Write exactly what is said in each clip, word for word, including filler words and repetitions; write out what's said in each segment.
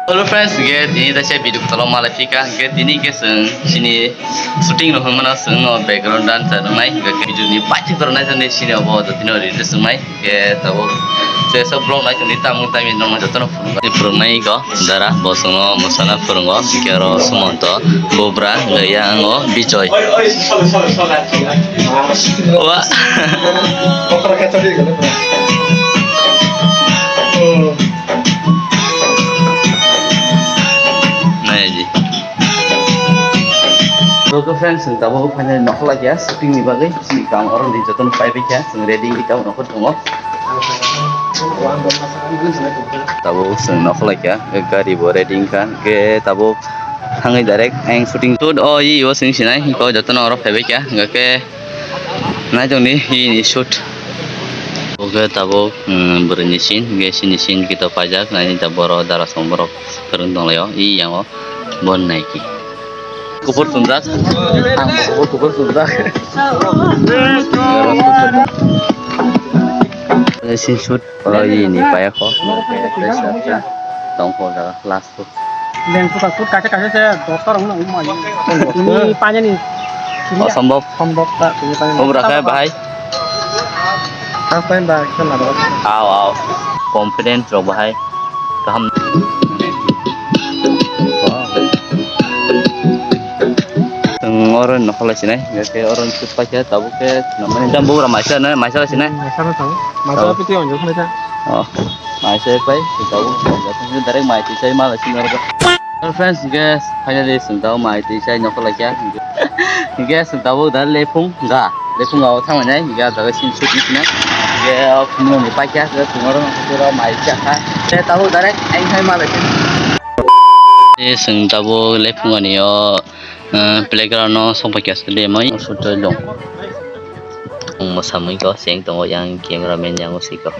Hello friends, hingke tini taisa video kotor o malai phika, hingke tini hingke chwng chini shooting rok hwnmano chwng no background dancer wngnai, hingke video ni paithak kotor nai jani chini obo jotino release wngnai, hingke tabuk jesa vlog nai tongdi tamung tami nongno jotono phunukgo. Phwrwngnai ko dara bo chwngno mwsana phwrwngo, hingke oro Sumonto, Bubra, hingke yang o Bijoy. Wa. Nai di. Logo friends, chwng tabuk finally nokho laikha shooting ni bagwi. Chini kam oro ni jotono pai baikha. Chwng ready wngwi tabuk nokho tongo. Tabuk chwng nokho laikha. Gari bo ready wngkha. Hwnkhe tabuk thangwi direct ang shooting shoot o i o chwng sinai. Hwnkhe jotono oro phaibaikha. Hwnkhe Naitongdi ini shoot. Oke tabuk, hmm, bwrwini scene, hwnkhe chini scene kito paijak, naitongdi tabuk borok darasong borok kwrwng tonglaio, i yango bo naiki. Kuphur chumjak, ang bo kuphur, kuphur chumjak. Scene shoot, oh, ini payakho. Tongkho jaga last. Lengsu ka sut kaisa kaisa se dosta rok no umai. Ini panya ni. Osombhob. Sombhob ta, ini panya ni. Obra khe bahai. Ang pain ba, khe na ro. Aw, aw. Confidence rok bahai. Kaham. Chwng oro nokholai sinai, hingke oro sut paikha, tabuk khe namani jambuk rok maisa na, maisa sinai. Maisa no thango. Maisa piti onjo khna ta. Oh. Mai se pai, tabuk, tabuk, direct mai twi sai ma lai sini oro. Hello friends, hingke finally chwng tabuk mai twi sai nokho laikha. Hingke chwng tabuk da lephung ga, lephung ga o thang nai, hingke ah jaga sini shoot ni sini. Hingke o phunukni paikha, hingke chwng oro mai chakha. Hingke tabuk direct ang thai ma lai sini. Hingke chwng tabuk lephung ani o, eh, playground o song paikha stadium o. Sutoi dong. Ang mwsamwi ko seng tongo, yang cameraman yang o siko.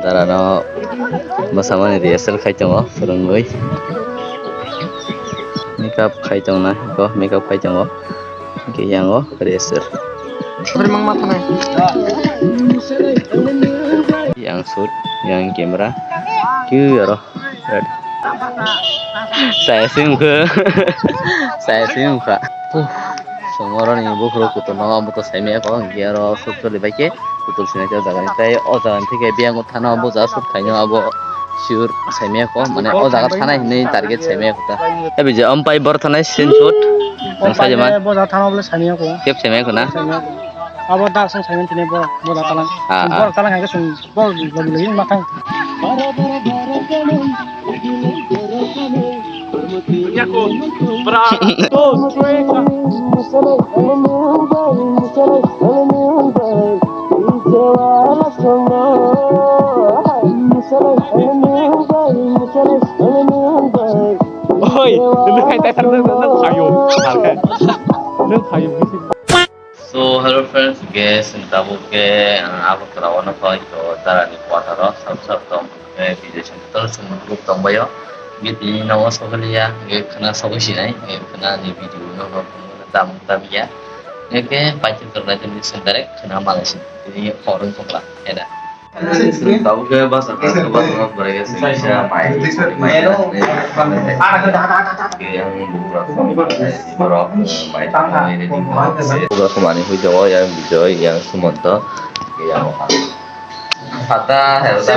Dara no mwsamani rehearsal khai tongo, phwrwngwi. Makeup khai tongna ko, makeup khai tongo. Hingke yang o rehearsal. Yang shoot, yang camera. Khe oro. Saya sih muka. Saya sih muka. Puh. Songoroni bukhuk kutung no amo to saimaya ko, hingke aro suk choli bai khe kutung sinai khe o jaga ni. Tai o jaga ni thike biyang thana buja suk khaino abo sure saimaya ko, mane o jaga thana hinwi target saimaya ko ta. Abi je ampai bor thanai screenshot. Ang sai man. Boja thana bole saimaya ko. Kep saimaya ko na? Saimaya ko. Abo da sang saimaya tini bo, boja talang. Ah, ah. Bor talang hai ke sung. Bol, bol, bol, bol, matang. Oi, nang hai tai thar nang, nang hayo, thar khe. Nang hayo bisi. So, hello friends, hingke chwng tabuk khe, ah, Agartala o nokho, to Dara ni quarter o, sab sab tong, eh, video chwng total chwng group tong bai o. Hingke tini nogo sokoliya, hingke khwna sokoi sinai, hingke khwna ni video no no tam tam ya. Hingke paithak tongnai tini chwng direct khwna malai sin, tini horong tongla, heda. Tabuk khe basa kha, basa kha, bwrwi khe singsa mai, mai, mai, yang bugra, borok, mai, bugra khe manwi hui tongo, yang Bijoy, yang Sumonto, yang Pata, hero da,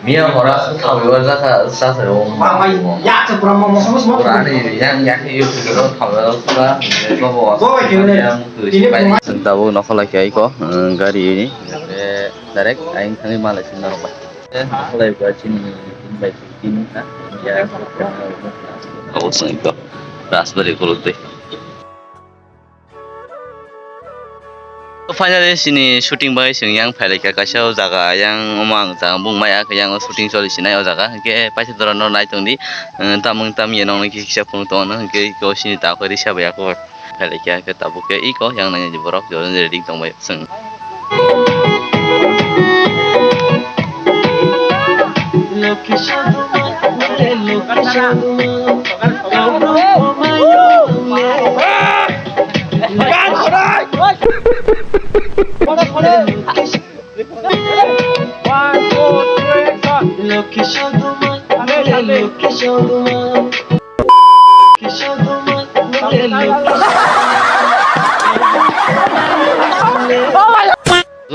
miya hora, thawi o jaka, sasa o, pura ani, yang, yang, yang, thawi o, pura, yang, yang, tabuk nokholai khe aiko, gari ni. Direct aing thangwi malai sini norok bai. Khlai ba chini tin bai tin na. Ya. Abo song to. Raspberry kuluk de. To finally chini shooting bai chwng yang phailai kha kaisa o jaga yang omo ang jaga bung maya khe yang o shooting choli sinai o jaga hwnkhe paisa dora no nai tongdi. Tamung tam ye nong kisa phung tong no hwnkhe ko chini ta khe risa bai ako. Phailai kha, khe tabuk khe iko yang nangya di borok, jora ready tong bai chwng. One, two, three, cut. So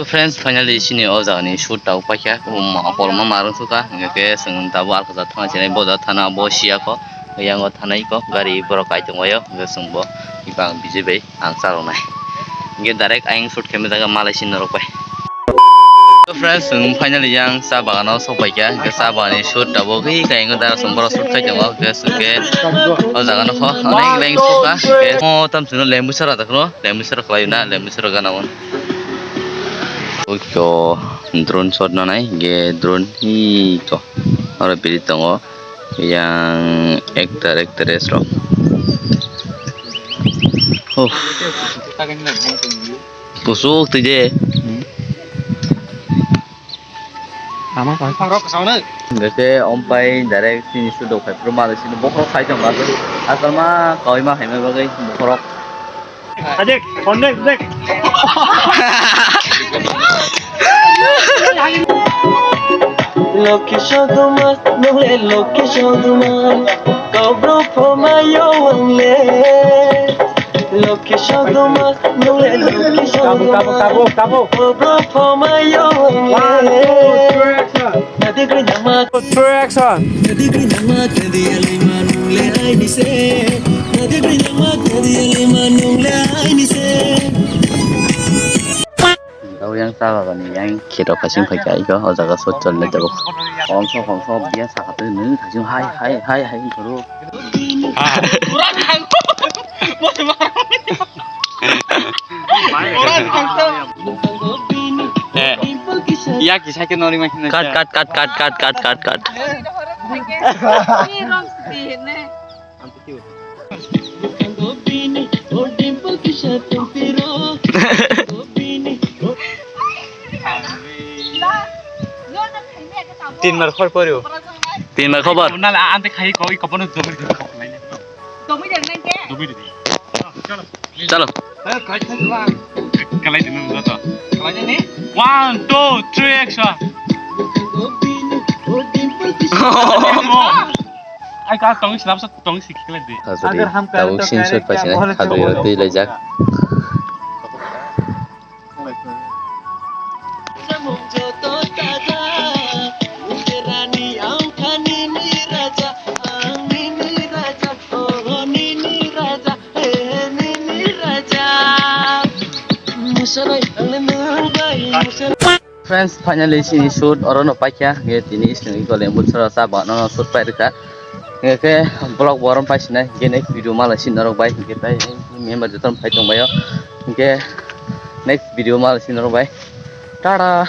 friends, finally chini o jaga ni shoot tabuk paikha, um, akorma marung suka, hingke ke chwng tabuk alkasa thana chinai boja thana bo siya ko, yang o thanai ko, gari borok kai tongbaio, hingke chwng bo ibang bijui bai ang charoknai. Hingke direct ayang shoot khe jaga malai sin norok bai. So friends, chwng finally yang cha bagano sok paikha, hingke cha bagani shoot tabuk hi khe yang o direct chwng borok shoot khai tongo, hingke chwng ke o jaga no kho, onek leng suka, hingke o tam chwng lembu sara dakno, lembu sara khlai na, lembu sara gana on. Ukyo drone shot nanai, ge drone hi to. Aro biri tongo. Yang actor, actress rok. Uff. Pusuk tije. Ama pai. Gete ompai direct sini sudok hai pro male sini bokhorok khai tong asal ma kawima hai ma bagwi bokhorok. Ajek, connect, connect. Loki sodoma, nongle Loki sodoma. Kobro phomayo wangle. Loki sodoma, nongle Loki sodoma. Kobro phomayo wangle. True action. Dau yang sa bagani yang khiro kasing phai kai ko o jaga sot chol le jago. Kongso kongso biya sa khatwi nung thajung hai hai hai hai koro. Eh, ya kisa ke nori ma hino. Cut, cut, cut, cut, cut, cut, cut, cut. Tin mar khor poryo. Tin mar khobar. Nala ante khai koi kopono jomir jomir kok lai. Jomir jomir. Chalo. Kalai dino joto. Kalai ni. One, two, three, action. Ai ka tong slap sa tong sik kalai di. Hazari, tabuk sin sot paisina, hazari rok twi laijak. Friends, finally chini shoot oro no paikha, ge tini isni ko lembu sora sa ba no shoot pai rikha. Hingke vlog bo oro paisina, hingke next video malai sin norok bai, hingke tai member joto phai tongbaio, hingke next video malai sin norok bai. Tara.